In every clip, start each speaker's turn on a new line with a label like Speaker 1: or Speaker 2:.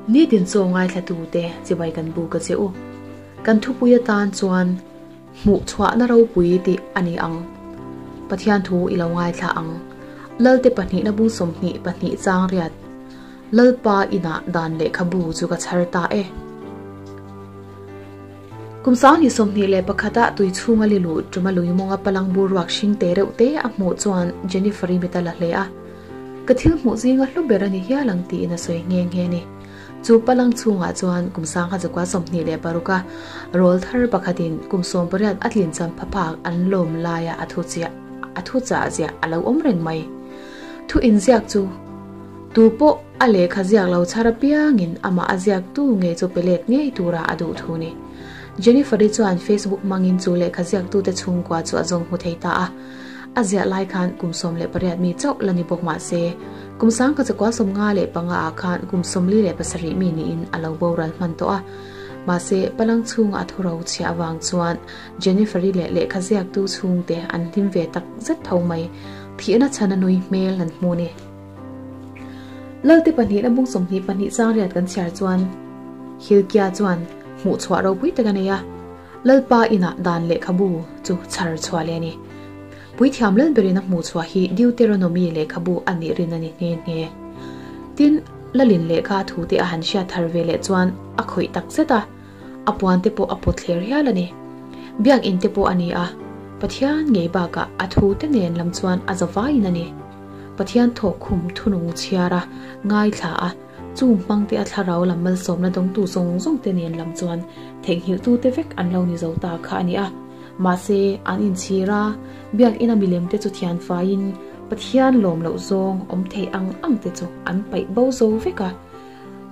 Speaker 1: Nitin chaw ngaithlatute chibai kan buk a che u. Kan thupui atan chuan hmuhchhuahna ropui tih a ni ang. Pathian thu i lo ngaithla ang. Lalte pahnihna bung 22 chang riat Lalpa inah dan lehkhabu chu ka chhar ta e. Kum 2021 ah tui chhunga li luh tuma lui mawnga palang bur ruak hring te reuh te a hmuh chuan Jennifer-i mit a la hle a. Ka thil hmuh zinga hlu ber a ni hial ang tiin a sawi nghe nghe a ni. Chu palang chhungah chuan kum 1926 a rawl thar pakhatin kum 18 a tlin cham phaphak an lawm laia a thu chiah a thu chah ziah a lo awm reng mai. Thu inziak chu tu pawh a lehkha ziak lo chhar apiangin amah a ziaktu ngei chu pe let ngei tura a duh thu ni. Jennifer-i chuan Facebook hmangin chu lehkha ziaktute chhungkua chu a zawng hmu thei ta a. A ziah lai khan kum 18 mi chauh la ni bawk mah se, kum 1955 ah khan kum 47 mi niin a lo boral hman tawh a. Mahse, palang chhunga a thu ro chhiah avang chuan Jennifer-i leh lehkha ziaktu chhungte an hlim ve tak zet tho mai. Thihna chhan a nui hmel an hmu ni. Lalte pahnihna bung 22 chang riat kan chhiar chuan Hilkia chuan hmuhchhuah ropui tak a nei a. Lalpa inah dan lehkhabu chu chhar chhuah leh a ni. Puithiam Lalberin a hmuhchhuah hi Deuteronomy lehkhabu a nih rin a ni nghe nghe. Tin, Lalin lehkha thu te a han hriat thar ve leh chuan a khawih tak zet a, a puan te pawh a pawt thler hial a ni. Biakinn te pawh a ni a, Pathian ngei bakah a thu te nen lam chuan a za vaiin a ni. Pathian thawkkhum thunung chhiar a, ngaithla a, Chung hmangte a thlarau lam malsawmna dawngtu zawng zawng te nen lam chuan theihnghilhtu te vek an lo ni zo ta kha a ni a. Mahse, an inchhir a, biakina milem te chu thian faiin Pathian lawm loh zawng awm thei ang ang te chu an paih bo zo vek a,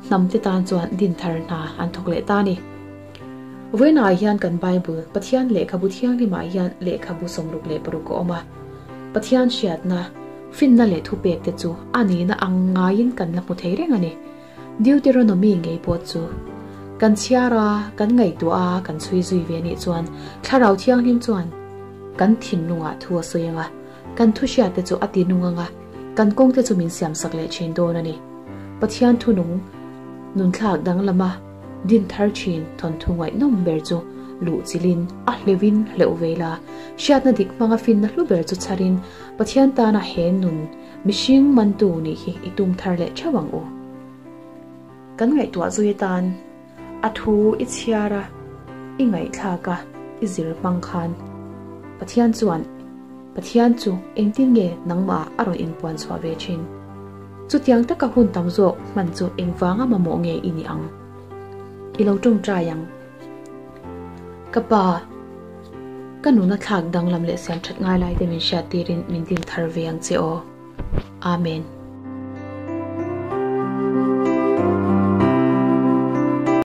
Speaker 1: hnam te tan chuan din thar hna an thawk leh ta a ni. Vawiinah hian kan Bible, Pathian lehkhabu thianghlimah hian lehkhabu 66 a awm a. Pathian hriatna. Finna leh thupek te chu a nihna ang ngaiin kan la hmu thei reng a ni. Deuteronomy ngei pawh chu kan chhiar a, kan ngaihtuah a, kan chhui zui ve nih chuan Thlarau Thianghlim chuan kan thinlungah thu a sawi ang a, kan thu hriat te chu a ti nung ang a, kan kawng te chu min siam sak leh thin dawn a ni. Pathian thunung nunthlak danglama din thar thin thawnthu ngaihnawm ber chu luh chilhin a hleuhin hleuh ve la, hriatna dik hmanga finna hlu ber chu chharin Pathian tana he nun mihring mantu nih hi i tum thar leh theuh ang u. Kan ngaihtuah zui atan a thu i chhiar a, i ngaihthlak a, i zir hmang khan Pathian chuan Pathian chu engtin nge nangmah a rawn inpuan chhuah ve thin? Chutiang taka hun tam zawk hman chu engvanga mamawh nge i nih ang? I lo tawngtai ang. Ka pa. Ka nuna thlak danglam leh siam that ngai lai te min hriat tirin min din thar ve ang che aw. Amen.